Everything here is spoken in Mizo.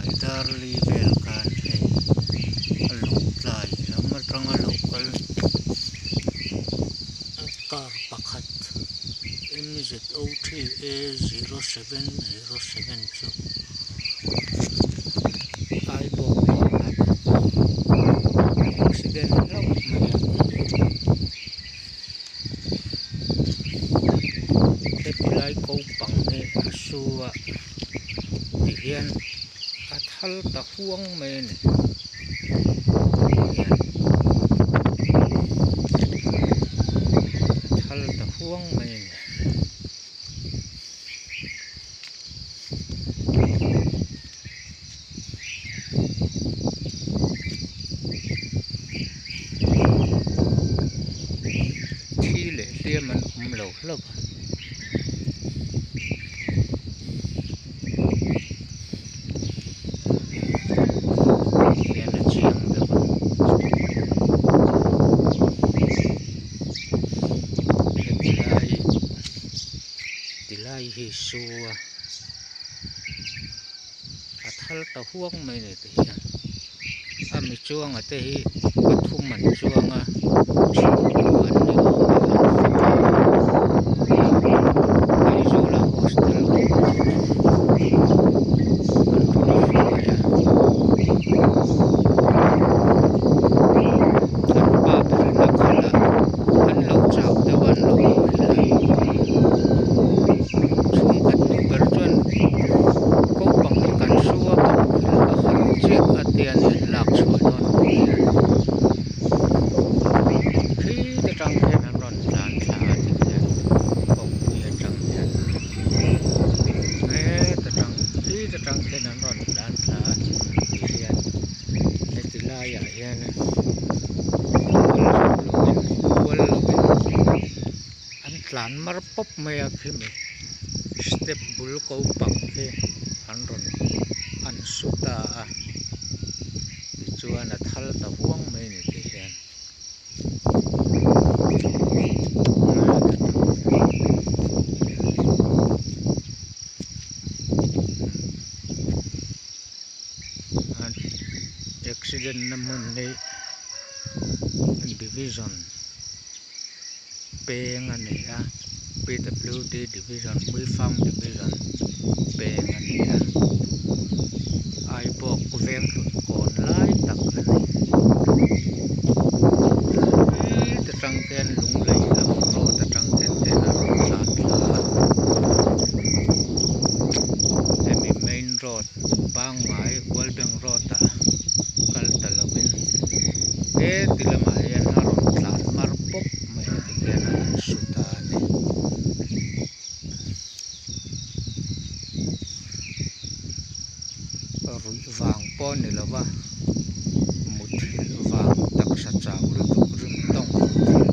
Tlai dar li vel khan hei a lawngtlai lam atanga lo kal car pakhat m z o 3 a 0707 chu Aibawk vengah accident hlauh mai a. Heti lai ko pang hi a su a ti hian a thal ta huang mai a ni hian a thal ta huang mai a ni. Thi leh hliam an awm lo hlauh a. Hian a chiang deuh a. Heti lai ti lai hi su a a thal ta huang mai a ni ti hian a mi chuanga te hi pathum an chuang a chhungkua an ni awm e an fapa Aizawl ah hostel awm an rawn hruai a an pa berin a khalh a an lo chau deuh a an lo muhil a chhungkhat nu ber chuan ko pang hi kan su a ka muhil ka harh chiah a tia ni an lak chhuah dawn pawh hian khi te tang khian an rawn tlan thla a tikhian kawngpui atang hian heta tang khi te tang khian an rawn tlan thla a tihian heti laiah hian kal zawh lovin kual lovin an tlan mar pawp mai a khimi step bul ko pang khi an rawn an su ta a tichuan a thal ta huang mai a ni tih hian. Accident na hmun hi division peng a ni a pwd division hmuifang division peng a ni a Aibawk venghlun kawn lai tak a ni heta tang khian lunglei lam road atang khian ten a rawn tlan thla a hemi main road pangngai world bank road ah kal ta lovin heti lamah hian a rawn tlan mar pawp mai a tikhian a han su ta a ni. Ruih vang pawh a ni lo va muthilh vang taksa chau lutuk rim tawng muthilh.